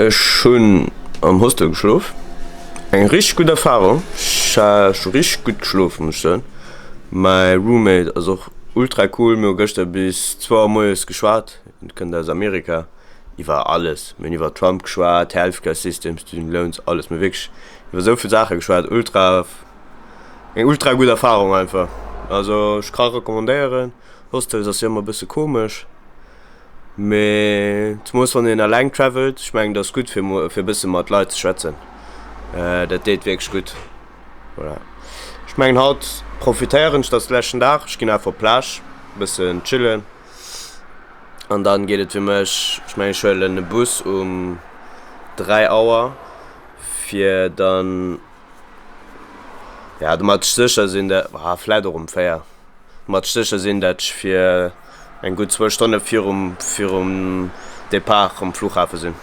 Ech hunn am Hostel geschlof. Eng richteg gutt Erfarung. Ech hu richteg gutt geschlof muss ech soen. Mäi Roommate ass och ultra cool. Mir hu gëschter bis zwou Auer moies geschwat. En kënnt aus Amerika. Iwwer alles. Mir hunn iwwer Trump geschwat, Healthcare System, Student Loans, alles. Mir hu wierklech iwwer esou vill Saache geschwat. Ultra, eng ultra gutt Erfarung einfach. Also ech ka recommandéieren. Hostels ass jo ëmmer e bësse komesch. Mee zemoos wann een alleng travelt, ech mengen dat ass gutt fir fir e bësse mat Leit ze schwätzen, dat deet wierklech gutt. Voilà, ech mengen haut profitéieren ech, dat ass de leschten Dag, ech ginn einfach op d'Plage e bëssen chillen an dann geet et fir mech, ech mengen ech huelen e Bus um 3 Auer fir dann, ja domat ech sécher sinn, vläit och um 4. Mat ech sécher sinn, dat ech fir eng gutt zwou Stonne virum virum Depart um Flughafe sinn.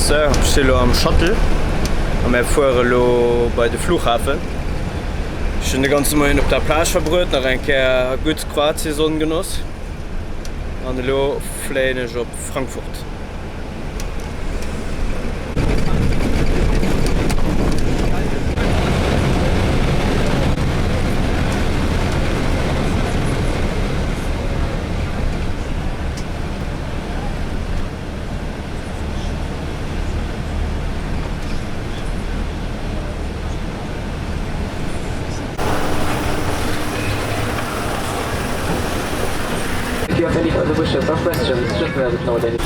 Sou, ech si lo am Shuttle a mir fuere lo bei de Flughafen. Ech hunn de ganze Moien op der Plage verbruet, nach eng Kéier gutt Kroatiesonn genoss an elo fléien ech op Frankfurt. If you have any further wishes or questions, just let us know at any.